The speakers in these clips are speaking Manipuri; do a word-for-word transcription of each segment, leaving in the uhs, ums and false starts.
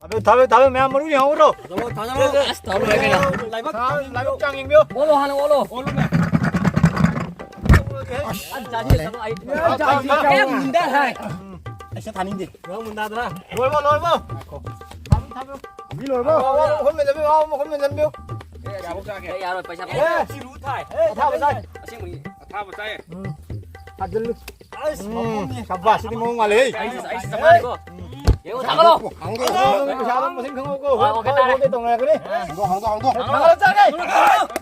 ꯊꯥꯕꯤꯌꯨ, ꯊꯥꯕꯤꯌꯨ, ꯊꯥꯕꯤꯌꯨ, ꯃꯌꯥꯝ ꯃꯔꯨ ꯌꯦꯡꯍꯧꯔꯣ꯫ ꯊꯥꯖꯜꯂꯣ, ꯊꯥꯖꯜꯂꯣ꯫ ꯑꯁ, ꯇꯧꯔꯣꯏ ꯀꯩꯅꯣ꯫ ꯂꯥꯏꯕꯛ, ꯂꯥꯏꯕꯛ ꯆꯥꯡ ꯌꯦꯡꯕꯤꯌꯨ꯫ ꯑꯣꯜꯂꯣ, ꯍꯥꯟꯅ ꯑꯣꯜꯂꯣ꯫ ꯑꯣꯜꯂꯨꯅꯦ꯫ ꯑꯁ, ꯆꯥꯁꯤ, ꯆꯠꯂꯣ, ꯑꯩ ꯊꯥꯕꯤꯌꯨ, ꯊꯥꯕꯤꯌꯨ꯫ ꯀꯌꯥꯝ ꯃꯨꯟꯗ ꯍꯥꯏ꯫ ꯑꯩꯁꯦ ꯊꯥꯅꯤꯡꯗꯦ꯫ ꯂꯣꯏꯔꯕꯣ, ꯂꯣꯏꯔꯕꯣ? ꯊꯥꯕꯤꯌꯨ, ꯊꯥꯕꯤꯌꯨ꯫ ꯃꯤ ꯂꯣꯏꯔꯕꯣ? ꯑꯥꯎ, ꯑꯥꯎ, ꯃꯈꯨꯟ ꯃꯦꯟꯖꯟꯕꯤꯌꯨ, ꯑꯥꯎ, ꯃꯈꯨꯟ ꯃꯦꯟꯖꯟꯕꯤꯌꯨ꯫ ꯀꯌꯥꯃꯨꯛ ꯆꯥꯒꯦ? ꯑꯦ, ꯌꯥꯔꯣꯏ, ꯄꯩꯁꯥ ꯄꯥꯏ꯫ ꯑꯦ, ꯆꯤꯔꯨ ꯊꯥꯏ꯫ ꯑꯦ, ꯑꯊꯥꯕ ꯆꯥꯏ꯫ ꯑꯁꯦꯡꯕꯅꯤ꯫ ꯑꯊꯥꯕ ꯆꯥꯏ꯫ ꯎꯝ꯫ ꯊꯥꯖꯤꯜꯂꯨ꯫ ꯑꯁ, ꯎꯝ, ꯃꯈꯨꯟꯅꯤ꯫ ꯁꯕꯥꯁ, ꯁꯤꯗꯤ ꯃꯑꯣꯡ ꯃꯥꯜꯂꯦꯍꯦ꯫ ꯑꯩꯁꯨ, ꯑꯩꯁꯨ ꯆꯞ ꯃꯥꯟꯅꯩꯀꯣ꯫ ꯌꯦꯡꯉꯣ, ꯊꯥꯒꯠꯂꯣ꯫ ꯍꯥꯡꯗꯣꯛꯑꯣ, ꯍꯥꯡꯗꯣꯛꯑꯣ, ꯄꯩꯁꯥꯗꯣ ꯃꯁꯤꯡ ꯈꯪꯍꯧꯀꯣ꯫ ꯑꯥ, ꯑꯣꯀꯦ, ꯇꯥꯔꯦ꯫ ꯍꯣꯏ, ꯇꯧꯅꯔꯛꯀꯅꯤ꯫ ꯍꯥꯡꯗꯣꯛꯑꯣ, ꯍꯥꯡꯗꯣꯛꯑꯣ, ꯍꯥꯡꯗꯣꯛꯑꯣ꯫ ꯊꯥꯒꯠꯂꯣ, ꯆꯥꯒꯦ꯫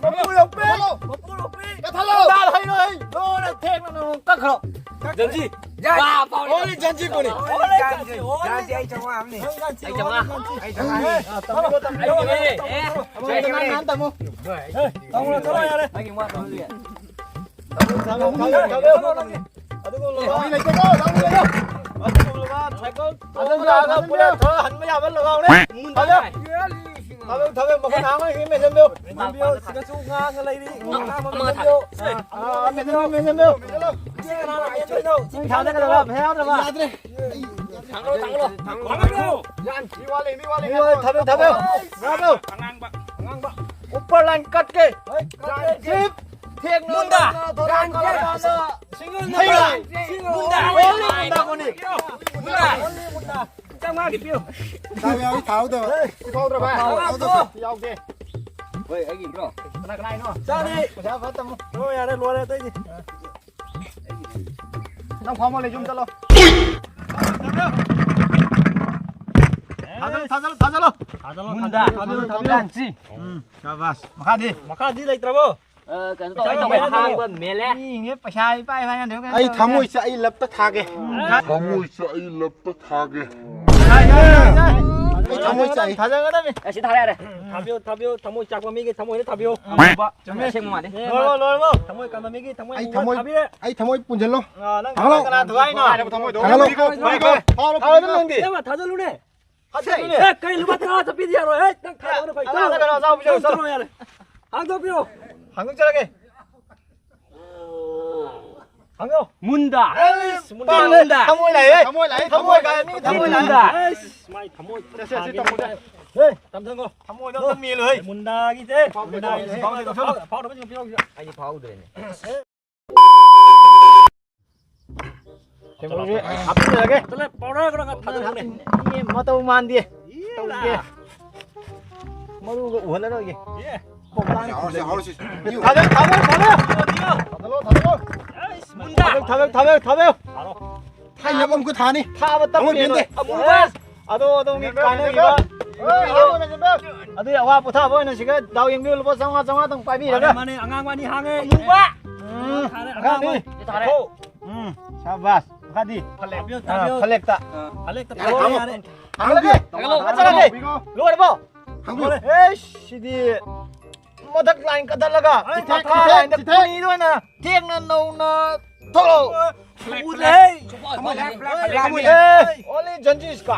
ꯃꯄꯨ ꯌꯧꯄꯤ꯫ ꯃꯄꯨ ꯌꯧꯄꯤ꯫ ꯀꯠꯊꯠꯂꯣ꯫ ꯗꯥꯜ ꯍꯩꯔꯣꯏ꯫ ꯂꯣꯏꯔꯦ, ꯊꯦꯡꯅ ꯅꯪ ꯀꯛꯈ꯭ꯔꯣ꯫ ꯖꯟꯖꯤ꯫ ꯌꯥ꯫ ꯋꯥ, ꯐꯥꯎꯔꯦ꯫ ꯑꯣꯟꯂꯤ ꯖꯟꯖꯤ ꯀꯣꯅꯤ꯫ ꯑꯣꯟꯂꯤ ꯖꯟꯖꯤ, ꯑꯣꯟꯂꯤ ꯖꯟꯖꯤ꯫ ꯑꯩ ꯆꯥꯝꯃꯉꯥ ꯑꯃꯅꯤ꯫ ꯑꯩ ꯆꯥꯝꯃꯉꯥ꯫ ꯑꯩ ꯆꯥꯝꯃꯉꯥ꯫ ꯑꯥ, ꯇꯝꯕꯤꯌꯣ, ꯇꯝꯕꯤꯌꯣ꯫ ꯑꯩ, ꯑꯦ, ꯑꯃ ꯁꯣꯏ, ꯁꯣꯏ꯫ ꯅꯍꯥꯟ ꯇꯝꯃꯨ꯫ ꯍꯣꯏ, ꯑꯩ ꯑꯦ, ꯇꯝꯃꯨ, ꯇꯝꯃꯨ, ꯌꯥꯔꯦ꯫ ꯑꯩꯒꯤ ꯋꯥ ꯇꯝꯃꯨ꯫ ꯇꯝꯃꯨ, ꯇꯝꯃꯨ, ꯇꯝꯃꯨ, ꯇꯝꯃꯨ꯫ ꯑꯗꯨꯒꯨꯝꯂꯕ, ꯑꯦ, ꯍꯧꯖꯤꯛ ꯂꯩꯇꯦꯀꯣ, ꯇꯝꯃꯨ, ꯇꯝꯃꯨ꯫ ꯑꯗꯨꯒꯨꯝꯂꯕ ꯁꯥꯏꯀꯜ ꯊꯥꯖꯤꯜꯂꯨ, ꯇꯣꯡꯂꯒ ꯊꯥꯖꯤꯜꯂꯨ꯫ ꯄꯨꯂꯞ ꯊꯣꯛꯂꯛꯑ ꯍꯟꯕ ꯌꯥꯕ ꯂꯒꯥꯎꯅꯦ꯫ ꯊꯥꯖꯤꯜꯂꯨ꯫ ꯊꯥꯕꯤꯌꯨ, ꯊꯥꯕꯤꯌꯨ, ꯃꯈꯨꯠ ꯍꯥꯡꯉ ꯍꯦꯛ ꯃꯦꯟꯁꯤꯟꯕꯤꯌꯨ꯫ ꯃꯦꯟꯁꯤꯟꯕꯤꯌꯨ, ꯁꯤꯗꯁꯨ ꯉꯥꯡꯉ ꯂꯩꯔꯤ꯫ ꯑꯃ ꯊꯥ-, ꯑꯥ, ꯃꯦꯟꯁꯤꯟꯕꯤꯌꯨ, ꯃꯦꯟꯁꯤꯟꯕꯤꯌꯨ꯫ ꯁꯤ ꯀꯅꯥꯅ ꯃꯦꯟꯗꯣꯏꯅꯣ? ꯁꯤ ꯊꯥꯗꯒꯗꯕ, ꯄꯩꯁꯥ ꯌꯥꯎꯗ꯭ꯔꯕ? ꯌꯥꯗ꯭ꯔꯦ꯫ ꯊꯥꯡꯒꯠꯂꯣ, ꯊꯥꯡꯒꯠꯂꯣ, ꯊꯥꯡꯒꯠꯂꯣ꯫ ꯃꯤ ꯋꯥꯠꯂꯤ, ꯃꯤ ꯋꯥꯠꯂꯤ, ꯃꯤ ꯋꯥꯠꯂꯤ, ꯊꯥꯕꯤꯌꯨ, ꯊꯥꯕꯤꯌꯨ꯫ ꯊꯥꯕꯤꯌꯨ꯫ ꯑꯉꯥꯡꯕ, ꯑꯉꯥꯡꯕ꯫ ꯎꯄꯔ ꯂꯥꯏꯟ ꯀꯠꯀꯦ꯫ ꯍꯣꯏ, ꯀꯠꯀꯦ꯫ ꯁꯤꯞ, ꯊꯦꯛꯅ ꯃꯨꯟꯗꯥ꯫ ꯅꯪꯅ ꯊꯣꯔꯛꯑ ꯒꯥꯟꯗ꯫ ꯁꯤꯡꯒꯜ ꯊꯦꯡꯅ꯫ ꯃꯨꯟꯗꯥ꯫ ꯁꯤꯡꯒꯜ ꯃꯨꯟꯗꯥ꯫ ꯑꯣꯟꯂꯤ ꯃꯨꯟꯗꯥ ꯀꯣꯅꯤ꯫ ꯃꯨꯟꯗꯥ꯫ ꯑꯣꯟꯂꯤ ꯃꯨꯟꯗꯥ꯫ ꯆꯥꯝꯃꯉꯥꯒꯤ ꯄꯤꯌꯨ꯫ ꯆꯥꯝꯃ ꯌꯥꯎꯏ, ꯊꯥꯍꯧꯗꯕ꯫ ꯄꯤꯊꯣꯛꯍꯧꯗ꯭ꯔꯕ? ꯊꯥꯍꯧꯗꯕ꯫ ꯌꯥꯎꯗꯦ꯫ ꯍꯣꯏ, ꯑꯩꯒꯤ ꯅꯠꯇ꯭ꯔꯣ? ꯀꯅꯥ, ꯀꯅꯥꯏꯅꯣ? ꯆꯥꯅꯤ꯫ ꯄꯩꯁꯥ ꯐꯠꯇꯕ꯫ ꯍꯣꯏ, ꯌꯥꯔꯦ, ꯂꯣꯏꯔꯦ, ꯑꯇꯩꯗꯤ꯫ ꯅꯪ ꯐꯝꯃꯣ, ꯂꯩ, ꯌꯨꯝ ꯆꯠꯂꯣ꯫ ꯊꯥꯖꯜꯂꯣ, ꯊꯥꯖꯜꯂꯣ, ꯊꯥꯖꯜꯂꯣ꯫ ꯊꯥꯖꯜꯂꯣ, ꯃꯨꯟꯗꯥ꯫ ꯊꯥꯖꯜꯂꯣ, ꯊꯥꯖꯜꯂꯣ, ꯊꯥꯖꯜꯂꯣ꯫ ꯀꯥꯟꯆꯤ꯫ ꯎꯝ, ꯁꯥꯕꯥꯁ꯫ ꯃꯈꯥꯗꯤ? ꯃꯈꯥꯗꯤ ꯂꯩꯇ꯭ꯔꯕꯣ? ꯑ, ꯀꯩꯅꯣ ꯇꯧ, ꯄꯩꯁꯥ ꯑꯩ ꯇꯧꯒꯦ, ꯂꯩꯇ꯭ꯔꯕꯣ? ꯑꯍꯥꯡꯕ ꯃꯦꯜꯂꯦ꯫ ꯃꯤꯁꯤꯡꯁꯦ ꯄꯩꯁꯥ ꯏꯄꯥꯏ ꯄꯥꯏꯅꯗ꯭ꯔꯦ, ꯀꯩꯅꯣ ꯑꯩ ꯇꯧꯔꯦ꯫ ꯊꯃꯣꯏꯁꯦ ꯑꯩ ꯂꯞꯇ ꯊꯥꯒꯦ꯫ ꯎꯝ, ꯊꯥ-, ꯊꯃꯣꯏꯁꯦ ꯑꯩ ꯂꯞꯇ ꯊꯥꯒꯦ꯫ ꯌꯥꯏ, ꯌꯥꯏ, ꯌꯥꯏ, ꯌꯥꯏ꯫ ꯑꯩ ꯊꯃꯣꯏ ꯆꯥꯛꯏ꯫ ꯊꯥꯖꯒꯗꯕꯅꯤ꯫ ꯑꯦ, ꯁꯤ ꯊꯥꯔꯦ, ꯌꯥꯔꯦ꯫ ꯎꯝ, ꯊꯥꯕꯤꯌꯨ, ꯊꯥꯕꯤꯌꯨ, ꯊꯃꯣꯏ ꯆꯥꯛꯄ ꯃꯤꯒꯤ ꯊꯃꯣꯏꯗ ꯊꯥꯕꯤꯌꯨ꯫ ꯑꯃꯨꯕ꯫ ꯆꯨꯝꯃꯦ꯫ ꯑꯁꯦꯡꯕ ꯃꯥꯜꯂꯦ꯫ ꯂꯣꯏꯔꯕꯣ, ꯂꯣꯏꯔꯕꯣ? ꯊꯃꯣꯏ ꯀꯟꯕ ꯃꯤꯒꯤ ꯊꯃꯣꯏ ꯑꯩ ꯑꯃꯨꯕ ꯊꯃꯣꯏ, ꯊꯥꯕꯤꯔꯦ꯫ ꯑꯩ ꯊꯃꯣꯏ ꯄꯨꯟꯁꯤꯜꯂꯣ꯫ ꯑ, ꯅꯪ ꯊꯥꯡꯒꯠꯂꯣ꯫ ꯀꯅꯥ ꯊꯨꯒꯥꯏꯅꯣ? ꯊꯥꯡꯒꯠꯂꯣ꯫ ꯊꯥꯡꯒꯠꯂꯣ꯫ ꯊꯥꯡꯒꯠꯂꯣ ꯅꯪꯗꯤ꯫ ꯊꯥꯡꯒꯠꯂꯣ ꯅꯪꯗꯤ꯫ ꯏꯌꯥꯝꯕ, ꯊꯥꯖꯜꯂꯨꯅꯦ꯫ ꯊꯥꯖꯜꯂꯨꯅꯦ꯫ ꯑꯦ, ꯀꯩ ꯂꯨꯄꯥ ꯇꯔꯥ ꯆꯠꯄꯤꯗꯤ ꯌꯥꯔꯣꯏ꯫ ꯍꯦ, ꯅꯪ ꯊꯥꯖꯕꯅ ꯐꯩ꯫ ꯑꯉꯥꯡꯗ ꯀꯩꯅꯣ ꯑꯆꯥꯄꯣꯠ ꯄꯤꯖꯔꯨ ꯆꯠꯂꯣ꯫ ꯆꯠꯂꯣ ꯌꯥꯔꯦ꯫ ꯍꯥꯡꯗꯣꯛꯄꯤꯔꯣ꯫ ꯍꯥꯡꯗꯣꯛꯆꯔꯒꯦ꯫ ꯃꯨꯟꯗꯥ꯫ ꯑꯁ, ꯃꯨꯟꯗꯥ, ꯄꯥꯡꯂꯦ꯫ ꯃꯨꯟꯗꯥ꯫ ꯊꯃꯣꯏ ꯂꯥꯛꯑꯦ꯫ ꯊꯃꯣꯏ ꯂꯥꯛꯑꯦ꯫ ꯊꯃꯣꯏ ꯀꯥꯏ ꯃꯤ ꯊꯃꯣꯏ ꯃꯨꯟꯗꯥ꯫ ꯂꯥꯛꯑꯦ꯫ ꯑꯁ, ꯃꯥꯏ ꯊꯃꯣꯏ ꯁꯦ, ꯁꯦ, ꯁꯤ ꯊꯥꯡꯒꯦ ꯇꯝꯃꯨꯁꯦ꯫ ꯇꯧꯕ꯫ ꯍꯦ꯫ ꯇꯝꯊꯪꯒꯣ꯫ ꯊꯃꯣꯏꯗꯣ ꯑꯝꯇ ꯃꯦꯜꯂꯨ, ꯍꯦ꯫ ꯃꯨꯟꯗꯥꯒꯤꯁꯦ꯫ ꯐꯥꯎꯗꯦ, ꯃꯨꯟꯗꯥꯒꯤꯁꯦ꯫ ꯐꯥꯎꯗꯦ, ꯐꯥꯎꯗꯦ꯫ ꯐꯥꯎꯗꯦ, ꯐꯥꯎꯗꯦ꯫ ꯑꯩꯗꯤ ꯐꯥꯎꯗ꯭ꯔꯦꯅꯦ꯫ ꯊꯦꯡꯕꯧꯁꯦ ꯍꯥꯞꯆꯤꯜꯂꯒꯦ꯫ ꯆꯠꯂꯦ, ꯄꯥꯎꯗꯔ ꯈꯔ ꯈꯔ ꯊꯥꯗꯔꯛꯎꯅꯦ꯫ ꯃꯇꯧ ꯃꯥꯟꯗꯦ꯫ ꯏꯌꯥ꯫ ꯇꯧꯗꯦ꯫ ꯃꯔꯨꯒ ꯎꯍꯜꯂꯔꯣꯏꯒꯦ꯫ ꯑꯦ꯫ ꯍꯧꯔꯁꯤ, ꯍꯧꯔꯁꯤ꯫ ꯊꯥꯗꯔꯣ, ꯊꯥꯗꯔꯣ, ꯊꯥꯗꯔꯣ꯫ ꯊꯥꯗꯔꯣ, ꯊꯥꯗꯔꯣ꯫ ꯑꯩꯁ, ꯃꯨꯟꯗꯥ꯫ ꯊꯥꯗꯔꯣ, ꯊꯥꯗꯔꯣ, ꯊꯥꯗꯔꯣ, ꯊꯥꯗꯔꯣ꯫ ꯊꯥꯔꯣ꯫ ꯊꯥꯏꯅꯕ ꯑꯃꯨꯛꯀ ꯊꯥꯅꯤ꯫ ꯊꯥꯕ ꯇꯝꯃꯨꯅꯦ꯫ ꯑꯃꯨꯛ ꯄꯦꯟꯗꯦ꯫ ꯑꯃꯨꯛ ꯑꯃꯨꯛ ꯑꯃꯨꯛ꯫ ꯑꯗꯣ ꯑꯗꯣꯝꯒꯤ ꯀꯥꯟꯅꯈꯤꯕ꯫ ꯑꯗꯨꯗꯤ ꯑꯋꯥ ꯄꯣꯊꯥꯕ ꯑꯣꯏꯅ ꯁꯤꯒ ꯗꯥꯎ ꯌꯦꯡꯕꯤꯌꯨ꯫ ꯂꯨꯄꯥ ꯆꯥꯝꯃꯉꯥ, ꯆꯥꯝꯃꯉꯥ ꯇꯪ ꯄꯥꯏꯕꯤꯔꯒ꯫ ꯃꯥꯅꯦ, ꯃꯥꯅꯦ, ꯑꯉꯥꯡ ꯑꯅꯤ ꯍꯥꯡꯉꯦ꯫ ꯑꯃꯨꯕ꯫ ꯎꯝ, ꯊꯥꯔꯦ, ꯃꯈꯥꯗꯤ꯫ ꯑꯉꯥꯡ ꯑꯃ꯫ ꯊꯥꯔꯦ꯫ ꯎꯝ, ꯁꯥꯕꯥꯁ꯫ ꯃꯈꯥꯗꯤ꯫ ꯐꯂꯦꯛ꯫ ꯊꯥꯕꯤꯌꯨ, ꯑꯥ, ꯊꯥꯕꯤꯌꯨ꯫ ꯐꯂꯦꯛꯇ꯫ ꯑꯥ, ꯐꯂꯦꯛꯇ ꯑꯦ, ꯊꯥꯕ ꯊꯥꯃꯣ꯫ ꯌꯥꯔꯦ꯫ ꯍꯥꯡꯂꯒꯦ꯫ ꯊꯥꯒꯠꯂꯣ, ꯊꯥꯒꯠꯂꯣ꯫ ꯊꯥꯒꯠꯂꯣ꯫ ꯍꯥꯡꯕꯤꯌꯨ꯫ ꯂꯣꯏꯔꯕꯣ? ꯍꯥꯡꯕꯤꯌꯨ꯫ ꯑꯦ, ꯁꯤꯗꯤ ꯃꯊꯛ ꯂꯥꯏꯟ ꯀꯠꯊꯠꯂꯒ ꯑꯩ ꯃꯈꯥ ꯊꯥꯗꯣꯛꯀꯦ, ꯂꯥꯏꯟꯗ ꯊꯤꯊꯦ꯫ ꯀꯨꯂꯤꯗ ꯑꯣꯏꯅ ꯊꯦꯡꯅ ꯅꯧꯅ ꯊꯣꯛꯂꯛꯑꯣ꯫ ꯎꯗ꯭ꯔꯦ꯫ ꯊꯥꯃꯣ, ꯊꯥꯃꯣ꯫ ꯑꯦ, ꯑꯣꯟꯂꯤ ꯖꯟꯖꯤ ꯏꯁꯀꯥ꯫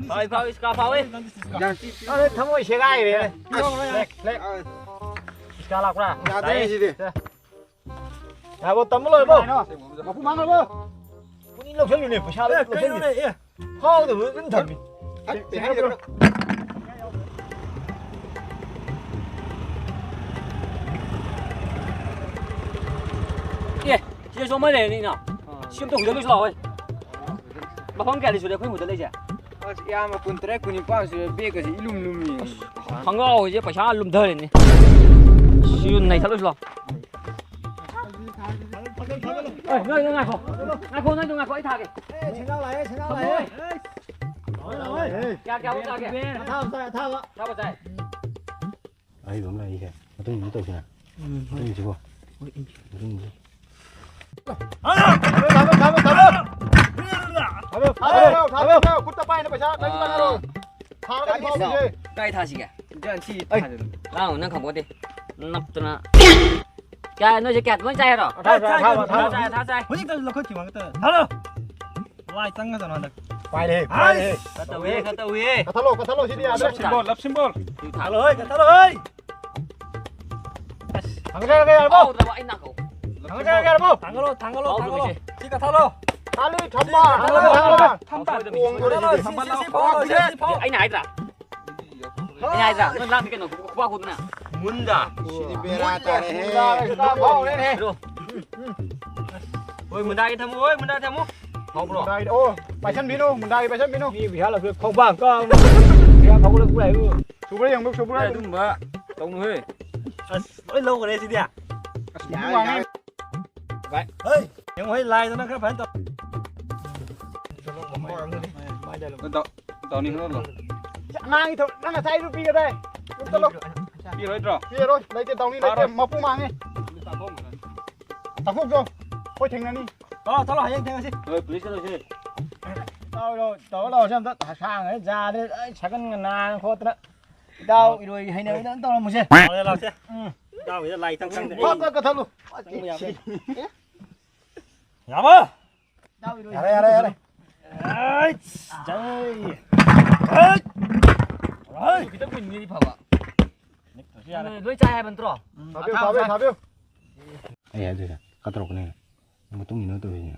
ꯐꯥꯎ, ꯐꯥꯎ, ꯏꯁꯀꯥ ꯐꯥꯎꯋꯦ꯫ ꯑꯗ ꯊꯃꯣꯏ ꯁꯦꯒꯥꯏꯔꯦ꯫ ꯐ꯭ꯂꯦꯛ, ꯐ꯭ꯂꯦꯛ꯫ ꯏꯁꯀꯥ ꯂꯥꯛꯄ꯭ꯔꯥ? ꯌꯥꯗ꯭ꯔꯦ ꯁꯤꯗꯤ꯫ ꯁꯦ꯫ ꯌꯥꯕꯣ, ꯇꯝꯕ ꯂꯣꯏꯔꯕꯣ? ꯀꯩꯅꯣ? ꯃꯄꯨ ꯃꯥꯡꯉꯕꯣ? ꯄꯨꯅꯤ ꯂꯧꯁꯜꯂꯨꯅꯦ, ꯄꯩꯁꯥ ꯑꯦ, ꯂꯧꯁꯜꯂꯨꯅꯦ꯫ ꯀꯩꯅꯣꯅꯦ, ꯑꯦ꯫ ꯐꯥꯎꯗꯕ ꯑꯗꯨꯝ ꯊꯝꯃꯤ꯫ ꯑꯦ, ꯁꯤꯗꯁꯨ ꯑꯃ ꯂꯩꯔꯅꯤꯅ꯫ ꯁꯤ ꯑꯝꯇ ꯍꯨꯟꯗꯠꯂꯨꯁꯤ ꯂꯥꯛꯑꯣ꯫ ꯃꯐꯝ ꯀꯌꯥꯗꯤ ꯁꯨꯔꯦ ꯑꯩꯈꯣꯏ ꯍꯨꯟꯗꯠꯂꯛꯏꯁꯦ? ꯑꯁ, ꯏꯌꯥꯝꯕ, ꯀꯨꯟꯇꯔꯦꯠ, ꯀꯨꯟꯅꯤꯄꯥꯟ ꯁꯨꯔꯦ, ꯕꯦꯒꯀꯁꯦ ꯏꯂꯨꯝ ꯂꯨꯝꯃꯤ꯫ ꯈꯪꯒꯥꯎꯁꯦ ꯄꯩꯁꯥ ꯂꯨꯝꯊꯔꯦꯅꯦ꯫ ꯁꯤꯁꯨ ꯅꯩꯊꯠꯂꯨꯁꯤ ꯂꯥꯛꯑꯣ꯫ ꯑꯦ, ꯅꯣꯏ, ꯅꯣꯏ ꯉꯥꯏꯈꯣ꯫ ꯉꯥꯏꯈꯣ, ꯅꯣꯏꯗꯣ ꯉꯥꯏꯈꯣ, ꯑꯩ ꯊꯥꯒꯦ꯫ ꯑꯦ, ꯁꯦꯟꯖꯥꯎ ꯂꯥꯛꯑꯦ, ꯁꯦꯟꯖꯥꯎ ꯂꯥꯛꯑꯦ꯫ ꯀꯌꯥ, ꯀꯌꯥꯃꯨꯛ ꯆꯥꯒꯦ? ꯑꯊꯥꯕ ꯆꯥꯏ, ꯑꯊꯥꯕ꯫ ꯑꯊꯥꯕ ꯆꯥꯏ꯫ ꯑꯍꯩꯕ ꯑꯃ ꯂꯩꯔꯤꯁꯦ꯫ ꯃꯇꯨꯡ ꯑꯃꯨꯛ ꯇꯧꯁꯤꯅ꯫ ꯎꯝ, ꯍꯣꯏ꯫ ꯃꯇꯨꯡꯁꯤꯀꯣ꯫ ꯍꯣꯏ, ꯎꯝ꯫ ꯃꯇꯨꯡꯁꯤ꯫ ꯊꯥꯗꯧ, ꯊꯥꯗꯧ, ꯊꯥꯗꯧ, ꯊꯥꯗꯧ꯫ ꯊꯥꯗꯧ, ꯊꯥꯗꯧ, ꯊꯥꯗꯧ, ꯊꯥꯗꯧ꯫ ꯈꯨꯠꯇ ꯄꯥꯏꯅ ꯄꯩꯁꯥ ꯅꯪ ꯄꯥꯏꯔꯣ꯫ ꯊꯥꯔꯒ ꯀꯥꯏ ꯐꯥꯎꯁꯦ꯫ ꯀꯥꯏ ꯊꯥꯁꯤꯒꯦ? ꯏꯆꯟ ꯁꯤ ꯑꯩ꯫ ꯊꯥꯗꯣꯏꯅꯣ꯫ ꯂꯥꯡꯅꯨ, ꯅꯪ ꯈꯪꯄꯣꯠꯇꯦ꯫ ꯅꯞꯇꯅ꯫ ꯀꯌꯥ, ꯅꯣꯏꯁꯦ ꯀꯌꯥ ꯂꯣꯏ ꯆꯥꯏ ꯍꯥꯏꯔꯣ? ꯑꯊꯥꯕ, ꯑꯊꯥꯕ, ꯑꯊꯥꯕ꯫ ꯆꯥꯏ, ꯑꯊꯥꯕ ꯆꯥꯏ꯫ ꯍꯧꯖꯤꯛꯇ ꯂꯧꯈꯠꯈꯤꯕ ꯉꯥꯛꯇ꯫ ꯊꯥꯗꯧ꯫ ꯋꯥꯏ ꯆꯪꯒꯗꯅꯣ ꯍꯟꯗꯛ꯫ ꯄꯥꯏꯔꯦꯍꯦ, ꯄꯥꯏꯔꯦꯍꯦ꯫ ꯑꯁ! ꯈꯔ ꯇꯧꯏꯍꯦ, ꯈꯔ ꯇꯧꯏꯍꯦ꯫ ꯀꯠꯊꯠꯂꯣ, ꯀꯠꯊꯠꯂꯣ, ꯁꯤꯗꯤ ꯌꯥꯗ꯭ꯔꯦ꯫ ꯂꯞꯁꯤꯟꯕꯣꯜ, ꯂꯞꯁꯤꯟꯕꯣꯜ꯫ ꯊꯥꯗꯧ ꯍꯣꯏ, ꯀꯠꯊꯠꯂꯣ ꯍꯣꯏ꯫ ꯊꯥꯡꯒꯠꯈ꯭ꯔꯒꯦ, ꯌꯥꯔꯕꯣ? ꯐꯥꯎꯗ꯭ꯔꯕ ꯑꯩ ꯅꯥꯀꯧ꯫ ꯊꯥꯡꯒꯠꯂꯣ, ꯊꯥꯡꯒꯠꯂꯣ, ꯊꯥꯡꯒꯠꯂꯣ, ꯊꯥꯡꯒꯠꯂꯣ꯫ ꯁꯤ ꯀꯛꯊꯠꯂꯣ꯫ ꯊꯥꯜꯂꯤ, ꯊꯝꯕ, ꯊꯝꯕ, ꯊꯝꯕ꯫ ꯊꯝꯕ꯫ ꯊꯝꯕ꯫ ꯊꯝꯕ꯫ ꯁꯤ, ꯁꯤ, ꯁꯤ ꯐꯥꯎ ꯂꯧꯁꯦ, ꯁꯤ ꯐꯥꯎ꯫ ꯑꯩꯅ ꯍꯥꯏꯗ꯭ꯔꯥ? ꯑꯩꯅ ꯍꯥꯏꯗ꯭ꯔꯥ? ꯅꯪ ꯂꯥꯛꯇꯦ ꯀꯩꯅꯣ, ꯈꯨꯕꯥꯛ ꯈꯨꯗꯅ꯫ ꯃꯨꯟꯗ꯫ ꯁꯤꯗꯤ ꯕꯦꯔꯥ ꯇꯥꯔꯦꯍꯦ꯫ ꯃꯨꯟꯗ ꯐꯥꯎꯔꯦꯅꯦ꯫ ꯍꯣꯏ, ꯃꯨꯟꯗꯥꯒꯤ ꯊꯝꯃꯨ, ꯍꯣꯏ, ꯃꯨꯟꯗꯥ ꯊꯝꯃꯨ꯫ ꯍꯥꯎꯕ꯭ꯔꯣ? ꯃꯨꯟꯗꯥꯒꯤ, ꯑꯣ, ꯄꯥꯏꯁꯟꯕꯤꯅꯨ, ꯃꯨꯟꯗꯥꯒꯤ ꯄꯥꯏꯁꯟꯕꯤꯅꯨ꯫ ꯃꯤ ꯄꯩꯁꯥ ꯂꯧꯊꯣꯛ ꯈꯣꯡꯕꯥꯡ ꯀꯥꯎꯅ꯫ ꯄꯩꯁꯥ ꯐꯥꯎꯒꯠꯂꯛꯄ ꯂꯥꯛꯏꯕꯨ꯫ ꯁꯨꯕ꯭ꯔꯥ ꯌꯦꯡꯉꯨ, ꯁꯨꯕ꯭ꯔꯥ? ꯑꯗꯨꯝꯕ ꯇꯧꯅꯨꯍꯦ꯫ ꯑꯁ, ꯂꯣꯏ ꯂꯧꯈ꯭ꯔꯦ ꯁꯤꯗꯤ꯫ ꯑꯁ, ꯌꯥꯔꯦ, ꯃꯨꯟꯗꯥ ꯌꯥꯔꯦ꯫ ꯚꯥꯏ꯫ ꯍꯩ! ꯌꯦꯡꯉꯣ, ꯍꯩ, ꯂꯥꯏꯗꯨꯅ ꯈꯔ ꯐꯖꯅ ꯇꯧ꯫ ꯇꯧ-, ꯇꯧꯅꯤ, ꯍꯣꯏ, ꯍꯣꯏ꯫ ꯑꯉꯥꯡꯒꯤ ꯊꯕꯛ, ꯅꯪ ꯉꯁꯥꯏ ꯂꯨꯄꯤꯒꯗꯥꯏ? ꯆꯠꯂꯣ꯫ ꯄꯤꯔꯣꯏꯗ꯭ꯔꯣ? ꯄꯤꯔꯣꯏ, ꯂꯩꯇꯦ, ꯇꯧꯅꯤ, ꯂꯩꯇꯦ, ꯐꯥꯔꯣꯏ꯫ ꯃꯄꯨ ꯃꯥꯡꯉꯦ꯫ ꯇꯥꯊꯣꯛꯈ꯭ꯔꯣ꯫ ꯑꯩꯈꯣꯏ ꯊꯦꯡꯅꯅꯤ꯫ ꯇꯧꯔꯣ, ꯆꯠꯂꯣ, ꯍꯌꯦꯡ ꯊꯦꯡꯅꯁꯤ꯫ ꯍꯣꯏ, ꯄꯨꯂꯤꯁ ꯆꯠꯂꯁꯤ꯫ ꯇꯧꯔꯣ, ꯇꯧꯔꯣ, ꯂꯥꯛꯑꯣꯁꯦ ꯑꯝꯇ꯫ ꯁꯥꯡꯉꯦ, ꯌꯥꯗ꯭ꯔꯦ, ꯑꯩ ꯁꯥꯏꯀꯜꯒ ꯅꯥꯔꯦ ꯈꯣꯠꯇꯅ꯫ ꯏꯇꯥꯎ ꯏꯔꯣꯏ ꯍꯩꯅꯕꯗ ꯑꯝꯇ ꯇꯧꯔꯝꯃꯨꯁꯦ꯫ ꯂꯥꯛꯑꯣꯁꯦ, ꯂꯥꯛꯑꯣꯁꯦ꯫ ꯎꯝ꯫ ꯏꯇꯥꯎꯒꯤꯗ ꯂꯥꯏ ꯇꯪ ꯆꯪꯗꯦ꯫ ꯐꯠ, ꯐꯠ ꯀꯠꯊꯠꯂꯨ꯫ ꯆꯪꯕ ꯌꯥꯕ꯫ ꯌꯥꯕ? ꯌꯥꯔꯦ, ꯌꯥꯔꯦ, ꯌꯥꯔꯦ꯫ ꯑꯩꯠꯁ! ꯖꯩ! ꯑꯩꯠ! ꯑꯩ! ꯈꯤꯇꯪ ꯀꯨꯏꯅꯗꯤ ꯐꯕ꯫ ꯌꯥꯔꯦ꯫ ꯂꯣꯏ ꯆꯥꯏ ꯍꯥꯏꯕ ꯅꯠꯇ꯭ꯔꯣ? ꯎꯝ, ꯊꯥꯕꯤꯌꯨ, ꯊꯥꯕꯤꯌꯨ, ꯊꯥꯕꯤꯌꯨ꯫ ꯑꯩ ꯍꯥꯏꯗꯣꯏꯁꯦ ꯈꯔ ꯇꯧꯔꯛꯀꯅꯤ꯫ ꯃꯇꯨꯡ ꯏꯟꯅ ꯇꯧꯔꯤꯁꯦ꯫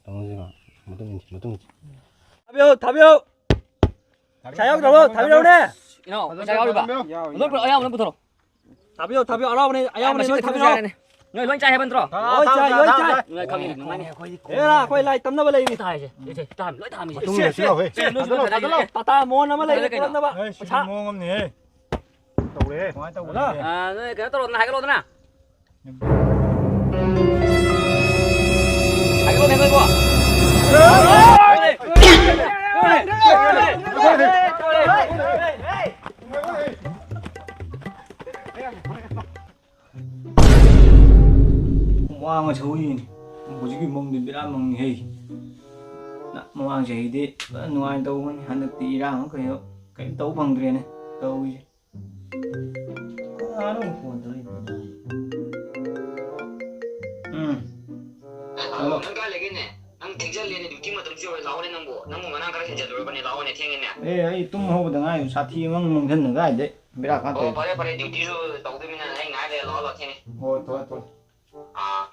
ꯇꯧꯔꯁꯤꯀꯣ꯫ ꯃꯇꯨꯡ ꯏꯟꯁꯤ, ꯃꯇꯨꯡ ꯏꯟꯁꯤ꯫ ꯊꯥꯕꯤꯌꯨ, ꯊꯥꯕꯤꯌꯨ꯫ ꯄꯩꯁꯥ ꯌꯥꯎꯗ꯭ꯔꯕꯣ? ꯊꯥꯕꯤꯔꯛꯎꯅꯦ꯫ ꯏꯅꯥꯎ, ꯄꯩꯁꯥ ꯌꯥꯎꯔꯤꯕ? ꯌꯥꯎꯔꯤ, ꯂꯣꯏ ꯌꯥꯎꯔꯤ꯫ ꯄꯨꯔꯛꯑꯣ, ꯑꯌꯥꯝꯕꯅ ꯄꯨꯊꯣꯔꯛꯑꯣ꯫ ꯊꯥꯕꯤꯌꯨ, ꯊꯥꯕꯤꯌꯨ, ꯑꯔꯥꯎꯕꯅꯦ, ꯑꯌꯥꯝꯕꯅꯦ, ꯃꯁꯤꯡ ꯂꯣꯏ ꯊꯤꯕꯁꯨ ꯊꯥꯕꯤꯔꯛꯑꯣ꯫ ꯌꯥꯔꯦꯅꯦ꯫ ꯅꯣꯏ ꯂꯣꯏ ꯆꯥꯏ ꯍꯥꯏꯕ ꯅꯠꯇ꯭ꯔꯣ? ꯂꯣꯏ ꯆꯥꯏ, ꯂꯣꯏ ꯆꯥꯏ꯫ ꯅꯨꯡꯉꯥꯏ, ꯈꯪꯉꯤ, ꯅꯨꯡꯉꯥꯏꯅꯤ꯫ ꯑꯦꯔꯥ, ꯑꯩꯈꯣꯏ ꯂꯥꯏ ꯇꯝꯅꯕ ꯂꯩꯔꯤ꯫ ꯊꯥꯔꯤꯁꯦ, ꯁꯦ, ꯁꯦ, ꯊꯥꯔꯝꯃꯤ, ꯂꯣꯏ ꯊꯥꯔꯝꯃꯤ꯫ ꯃꯇꯨꯡ ꯁꯦ, ꯂꯣꯏꯁꯤꯜꯂꯣ, ꯁꯦ, ꯍꯦ꯫ ꯁꯦ, ꯂꯣꯏꯁꯤꯜꯂꯣ, ꯂꯣꯏꯁꯤꯜꯂꯣ, ꯊꯥꯖꯤꯜꯂꯣ꯫ ꯇꯥꯇꯥ ꯃꯣꯍꯟ ꯑꯃ ꯂꯩꯔꯦ, ꯊꯥꯖꯤꯜꯂꯣ ꯀꯩꯅꯣ꯫ ꯄꯨꯔꯛꯅꯕ꯫ ꯑꯦ, ꯁꯤ ꯄꯩꯁꯥ꯫ ꯃꯑꯣꯡ ꯑꯃꯅꯤꯍꯦ꯫ ꯇꯧꯔꯦꯍꯦ꯫ ꯀꯃꯥꯏꯅ ꯇꯧꯕꯅꯣ? ꯑ, ꯅꯣꯏ ꯀꯩꯅꯣ ꯇꯧꯔꯣꯗꯅ, ꯍꯥꯏꯒꯠꯂꯣꯗꯅ꯫ ꯍꯥꯏꯒꯠꯂꯣꯅꯦ, ꯅꯣꯏꯕꯣ꯫ ꯋꯥ ꯑꯃ ꯁꯧꯏꯅꯦ꯫ ꯍꯧꯖꯤꯛꯀꯤ ꯃꯪꯗꯤ ꯕꯦꯔꯥ ꯃꯪꯉꯤꯍꯦ꯫ ꯅ-, ꯃꯃꯥꯡ ꯆꯍꯤꯗꯤ ꯐꯖꯅ ꯅꯨꯡꯉꯥꯏꯅ ꯇꯧꯕꯅꯤ꯫ ꯍꯟꯗꯛꯇꯤ ꯏꯔꯥꯡ ꯑꯃ ꯀꯩꯅꯣ ꯀꯔꯤꯝ ꯇꯧꯕ ꯐꯪꯗ꯭ꯔꯦꯅꯦ ꯇꯧꯔꯤꯁꯦ꯫ ꯀꯅꯥꯅꯣ ꯐꯣꯟ ꯇꯧꯔꯛꯏꯗꯨꯅ? ꯎꯝ꯫ Hello, hello. ꯅꯪ ꯀꯥꯏ ꯂꯩꯒꯦꯅꯦ? ꯅꯪ ꯊꯦꯡꯖꯜꯂꯦꯅꯦ, ꯗ꯭ꯌꯨꯇꯤ ꯃꯇꯝꯁꯨ ꯌꯧꯔꯦ꯫ ꯂꯥꯛꯑꯣꯅꯦ ꯅꯪꯕꯨ꯫ ꯅꯪꯕꯨ ꯉꯔꯥꯡ ꯈꯔ ꯍꯦꯟꯖꯜꯂꯨꯔꯕꯅꯦ꯫ ꯂꯥꯛꯑꯣꯅꯦ, ꯊꯦꯡꯉꯦꯅꯦ꯫ ꯑꯦ, ꯑꯩ ꯇꯨꯝ ꯍꯧꯕꯗ ꯉꯥꯏꯔꯤ꯫ ꯁꯥꯊꯤ ꯑꯃ ꯅꯨꯡꯊꯤꯟꯗ ꯀꯥꯏꯗꯩ ꯕꯦꯔꯥ ꯑꯣ, ꯀꯥꯠꯇꯣꯏꯅꯦ꯫ ꯐꯔꯦ, ꯐꯔꯦ, ꯗ꯭ꯌꯨꯇꯤꯁꯨ ꯇꯧꯗꯣꯏꯃꯤꯅ ꯑꯩ ꯉꯥꯏ ꯂꯩꯔꯦ꯫ ꯇꯧꯍꯜꯂꯣ ꯊꯦꯡꯉꯦ꯫ ꯍꯣꯏ, ꯇꯧꯔꯦ, ꯇꯧꯔꯦ꯫ ꯑꯥ꯫